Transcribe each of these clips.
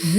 باغ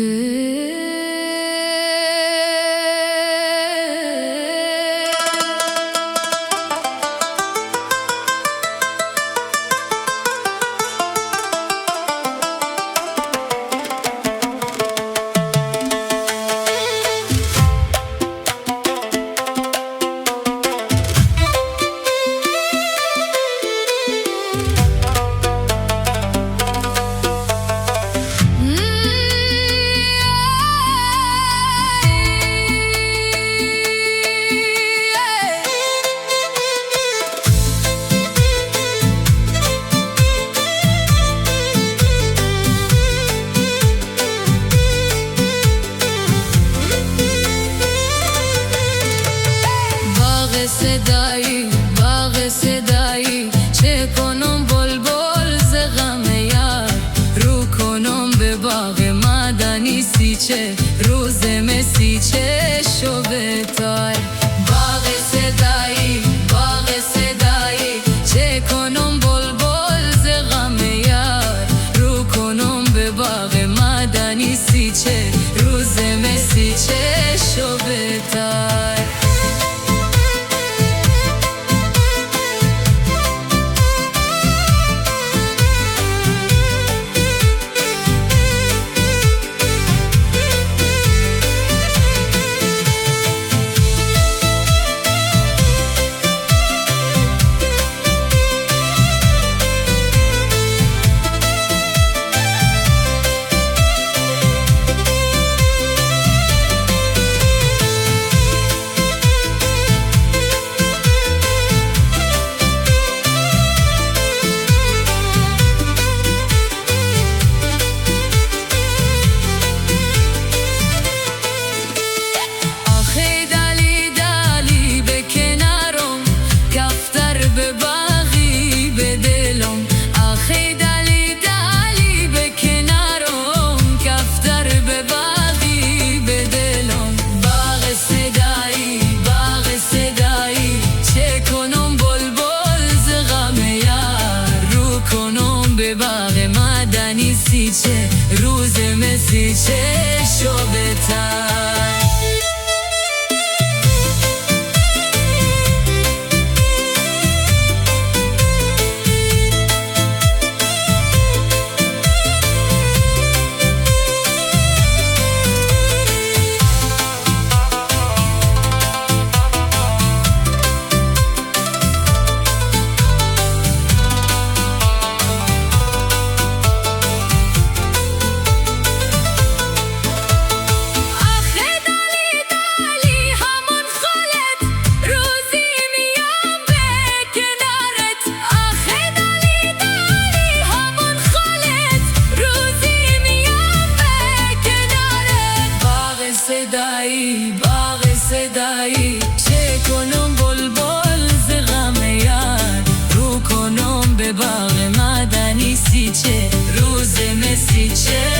صدایی، باغ صدایی، چه کنم بلبل ز غم یار، رو کنم به باغ معدنی سیچه، روز مسیچه شو به تار. باغ صدایی، باغ صدایی، چه کنم بلبل ز غم یار، رو کنم به باغ معدنی سیچه، روز مسیچه شو به تار. آخه دالی دالی به کنارم، کفتر به باغی به دلم. آخه دالی دالی به کنارم، کفتر به باغی به دلم. باغ صدایی، باغ صدایی، چه کنم بلبل ز غم یار، رو کنم به باغ معدنی سیچه، روز مسیچه شو به تار. آخه دالی دالی همان خالت، روزی میام به کنارت. آخه دالی دالی همان خالت، روزی میام به کنارت. باغ صدایی، باغ صدایی، چه کنم بلبل ز غم یار، رو کنم به باغ معدنی سیچه، روز مسیچه